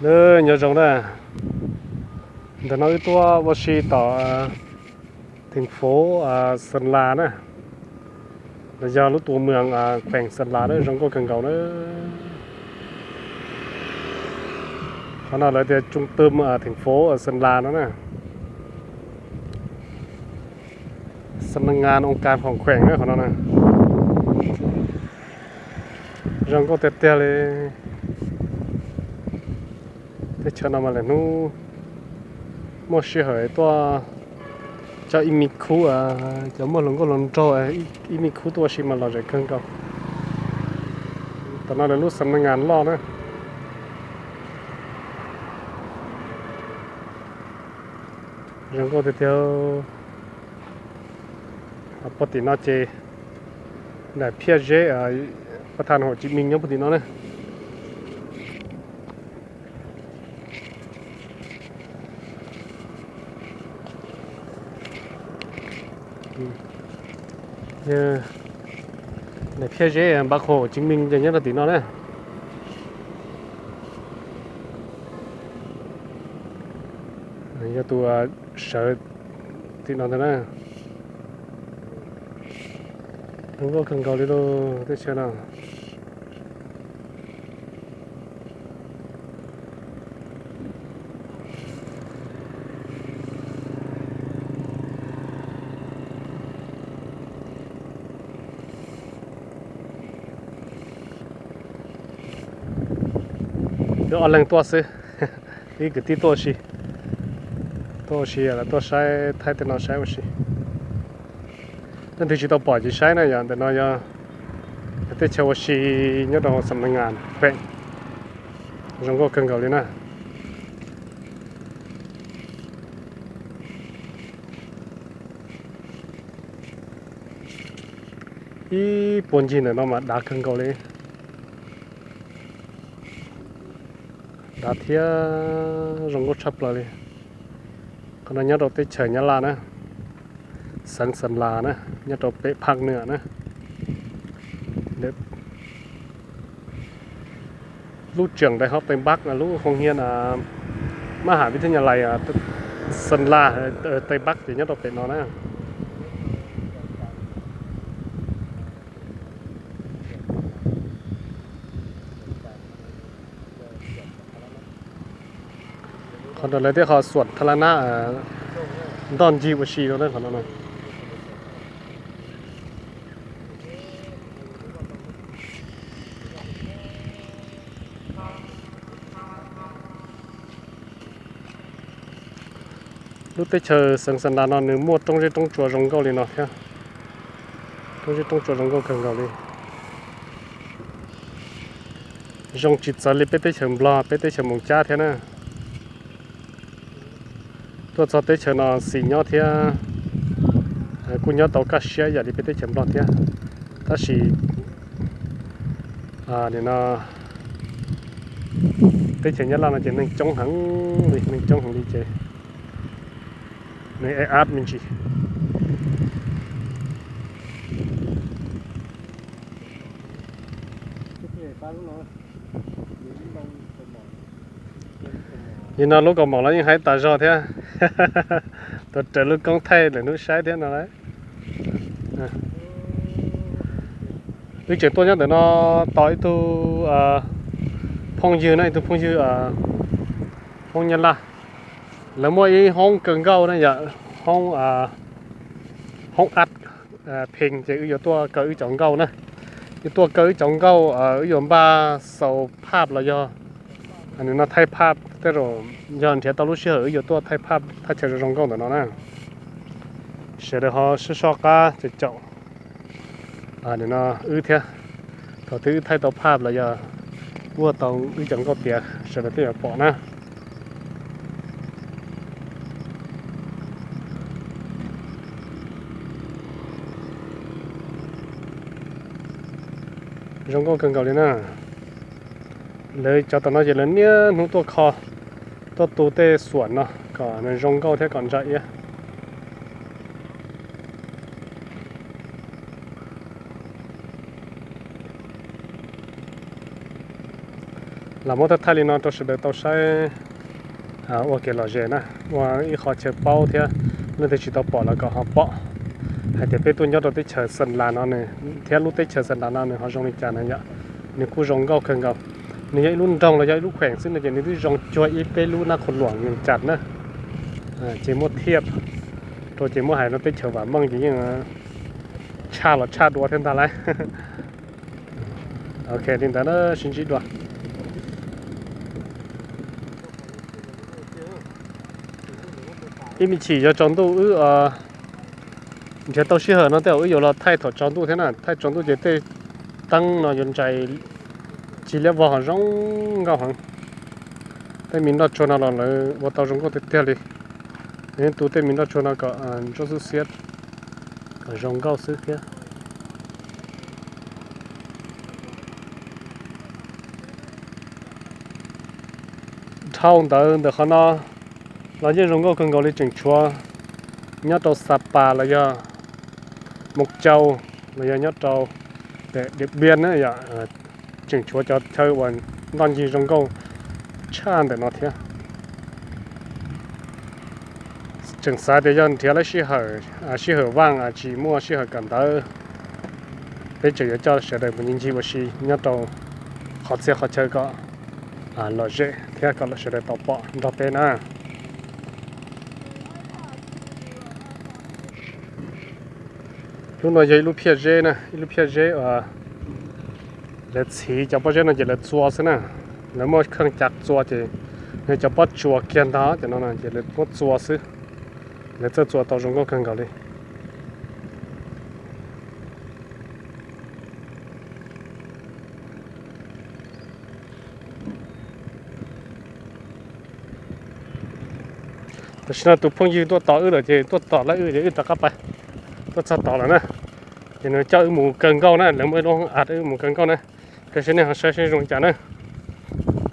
Nyob zoo na, ntawm no wb tuaj ua si tom theem fauv Xeem Las na, los yog lub tus moos kheem Xeem Las na, zoo nkauj kawg nkaus na. Qhov no lawv tias trung tâm theem fauv Xeem Las no na. Xam naj ngas oo kas phòng kheem na qhov no na. Zoo nkauj tiag tiag li. Teb chaws no mas lawm hnub muaj sij hawm tuaj coj ib me khub cov muaj hluas nkauj hluas nraug ib me khub tuaj ua si mas lom zem kawg nkaus. Tam no lawv lub xam naj ngas loj na. Zoo nkauj tiag tiag. Puag tim no ces daim phiaj zeb pab thas Hồ Chí Minh nyob puag tim no na. Daim phiaj zeb Bác Hồ Hồ Chí Minh ces nyob rau tim no na. Yog tus sawv tim no ntag na. Zoo nkauj kawg nkaus li lauj teb chaws no. Wb ob leeg tuaj xwb, ib kwv tij tuaj ua si, tuaj ua si los tuaj saib thaij tej no saib ua si. Leej twg tsis tau pom ces saib na yom, ntawm no yog teb chaws ua si nyob rau Xam Naj Ngas pem, zoo nkauj kawg nkaus li na. Ib puag ncig ntawm no mas dav kawg nkaus li, dav thiab zoo nkauj tshaj plaws li. Qhov no nyob rau teb chaws Nyab Laj na, xeev Xeem Las na, nyob rau pem phaj nwam na. Lub trường đại học Tây Bắc, lub hoo hias mab ham vib thab nyas lais Xeem Las Tây Bắc ces nyob rau pem no na. Qhov ntawd lawv thiaj ho xuam tha la na ntoj ncig ua si rau qhov no. Lub teb chaws xeev Xeem Las no nws muaj roob zeb roob tsuas zoo nkauj li no thiab. Roob zeb roob tsuas zoo nkauj kawg nkaus li. Zoo tsis txawv li peb teb chaws Nplog, peb teb chaws Moos Cab thiab na. Tuaj txog teb chaws no xis nyob thiab kuj nyob tau kaj siab ib yam li peb teb chaws Nplog thiab. Tab sis nim no teb chaws Nyab Laj no ces neeg coob heev li, neeg coob heev li ces nws ê ab me ntsis. Nim no lub kaus mom los yeej haib tas zog thiab. Tuav rawv lub koob thaij lwm hnub saib thiab no lauj. Wb tseem tuaj nyob ntawm no tos ib tug phooj ywg na, ib tug phooj ywg Hmoob Nyab Laj. Lawv muaj ib hoob kaw nkauj na yom, hoob, hoob ab pheej ces wb yuav tuaj kaw wb cov nkauj na. Wb tuaj kaw wb cov nkauj, wb yuav npaj xaus phaj los yog nim no thaij phaj tej zaum yog nrhiav tau lub sij hawm wb yuav tuaj thaij phaj thaj chaw zoo zoo nkauj ntawm no na. Sawv daws ho soj soj qab caum caum nim no wb thiab. Thaum twg wb thaij tau phaj los yog ua tau wb cov nkauj tiav sawv daws thiaj yuav pom na. Zoo nkauj kawg nkaus li na. Lawv cov tom no ces lawv niaj hnub tuaj kho, tuaj tu tej xuam no kom nws zoo nkauj thiab kom ntsa iab. Muab thaij thaij li no rau sawv daws tau saib ua kev lom zem na, ua ib qho chaw paub thiab leej twg tsis tau pom los kom ho pom hais tias peb tuaj nyob rau teb chaws Xeem Las no nws thiab lub teb chaws Xeem Las no nws ho zoo li cas na yom. Nws kuj zoo nkauj kawg nkaus. Nws yog ib lub nroog los yog ib lub khueem xwb no ces nws twb zoo cuag ib peb lub Nab Qhua Luam Vees Cas na. Ces muab thiaj rau ces muab hais rau teb chaws vam meej ces yeej tshaj los tshaj dua thiab ntag lauj. Ok, li ntawd na, sib ntsib dua. Ib me chim yog tsaus ntuj wb nrhiav tau sij hawm no tej zaum wb yuav los thaij thaum tsaus ntuj thiab na, thaij tsaus ntuj ces tej teeb no yuav ntsais ci liab vog zoo nkauj heev. Tej me nroj tsuag no los lawv ua tau zoo nkauj tiag tiag li. Tu tej me nroj tsuag no kom ntsuab xwb xiab, kom zoo nkauj xwb thiab. Dhau ntawd ntawm qhov no los yeej zoo nkauj kawg nkaus li, tseem tshuav nyob rau Xa Pas los yog Mus Cau los yog nyob rau Diam Npiab na yom, tseem tshuav cov chaw uas ntoj ncig zoo nkauj tshaj ntawm no thiab. Tseem xav tias yog nrhiav lawm sij hawm, sij hawm vaj tsis muaj sij hawm kawm ntawv, peb tseem yuav coj sawv daws mus ncig ncig ua si nyob rau qhov txhia qhov chaw kom lom zem thiab kom sawv daws tau pom nrog peb na. Lub no yog ib lub phiaj zeb na, ib lub phiaj zeb uas lawv txhiv cov pob zeb no ces lawv txua xwb na. Lawv muaj kheej cav txua ces yog cov pob tsuas kiag ntag cov no ces lawv muab txua xwb. Lawv txawj txua tau zoo nkauj kawg nkaus li. Tam sim no tus phooj ywg tuaj tos wb lawm ces tuaj tos lawm wb ces wb rov qab pais. Tuaj txog tod lawm na, ces nws coj wb mus kaw nkauj na, lawv muaj ib lub ad wb mus kaw nkauj na. Kaw saib nej ho saib seb zoo li cas na.